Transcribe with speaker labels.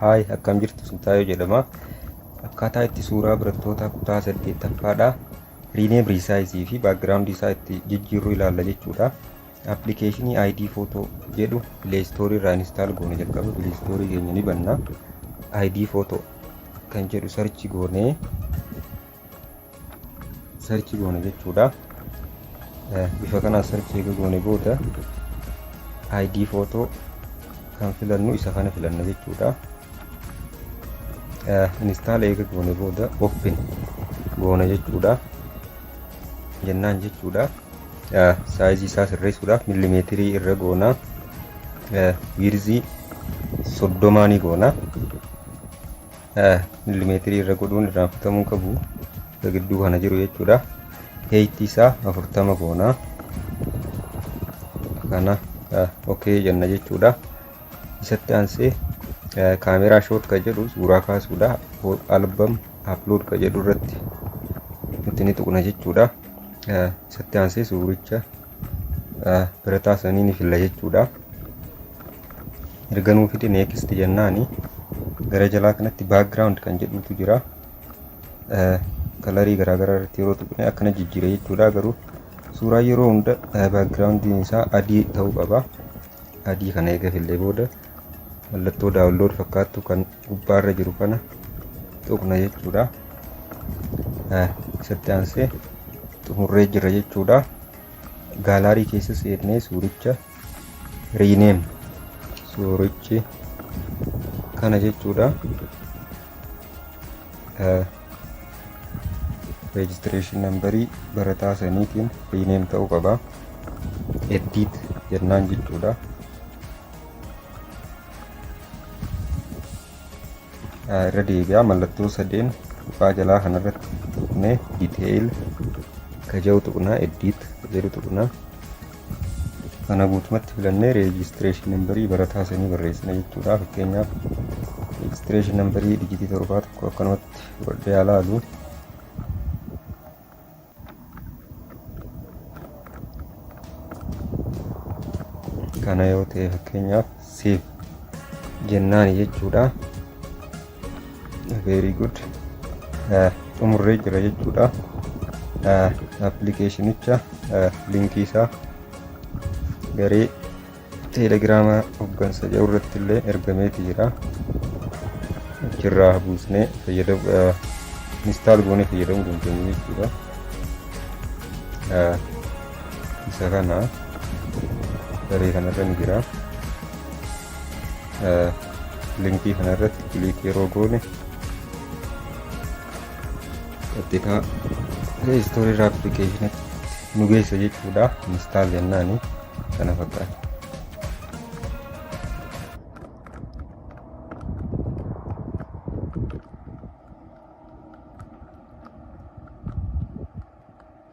Speaker 1: Haay, akkam jirtu? Sintaayoo jedhama. Akkaataa itti suuraa barattoota kutaa 8ffaadha. Rename, resize fi background isaa itti jijjiirru ilaalla jechuudha. Appilikeeshinii ID Photo jedhu Play Store irraa install goone. Jalqaba Play Store keenya ni banna. ID Photo kan jedhu search goonee, search goone jechuudha. Bifa kanaan search eega goone booda ID Photo kan filannu isa kana filanna jechuudha. Install eega goone booda open goona jechuudha. Jennaan jechuudha. Saayizii isaa sirreessuudhaaf millimeetirii irra goona. Width 30 ni goona. Millimeetirii irra godhuun irraanfatamuu qabu gidduu kana jiru jechuudha. Height isaa 40 goona. Kana okay jenna jechuudha. Isatti aansee camera shot ka jedhu suuraa kaasuudha. Album upload ka jedhu irratti nuti ni tuqna jechuudha. Isatti aansee suuricha birataa sanii ni filla jechuudha. Erga nuu fide next jennaani, gara jalaa kanatti background kan jedhutu jira. Kalarii garaagaraa irratti yeroo tuqne akkana jijjiira jechuudha. Garuu suuraa yeroo hunda backgroundiin isaa adii ta'uu qaba. Adii kana eega fillee booda mallattoo download fakkaattu kan gubbaarra jiru kana tuqna jechuudha. Isatti aansee xumurree jira jechuudha. Gallery keessa seennee suuricha rename, suurichi kana jechuudha. Registration numberii barataa saniitiin rename ta'uu qaba. Edit jennaan jechuudha. Irra deebi'aa mallattoo sadeen tuqaa jalaa kanarratti tuqnee, detail ka jedhu tuqnaa, edit ka jedhu tuqnaa. Kana guutumatti filannee registration numberii barataa sanii barreessina jechuudha. Fakkeenyaaf, registration numberii dijitii 7 tokko akkanumatti fudhadhee haa laalu. Kana yoo ta'e, fakkeenyaaf, save jennaani jechuudha. Very good, xumurree jira jechuudha. Appilikeeshinicha linkii isaa garee Teelegiraama hoggansa jedhu irratti illee ergameeti jira. Achirraa buusnee fayyadamu, install goonee fayyadamuu dandeenya jechuudha. Isa kana garee kanarra ni jira. Linkii kanarratti click yeroo goone qaxxitaa Play Store irraa appilikeeshinatti nu geessa jechuudha. Install jennaani kana fakkaata.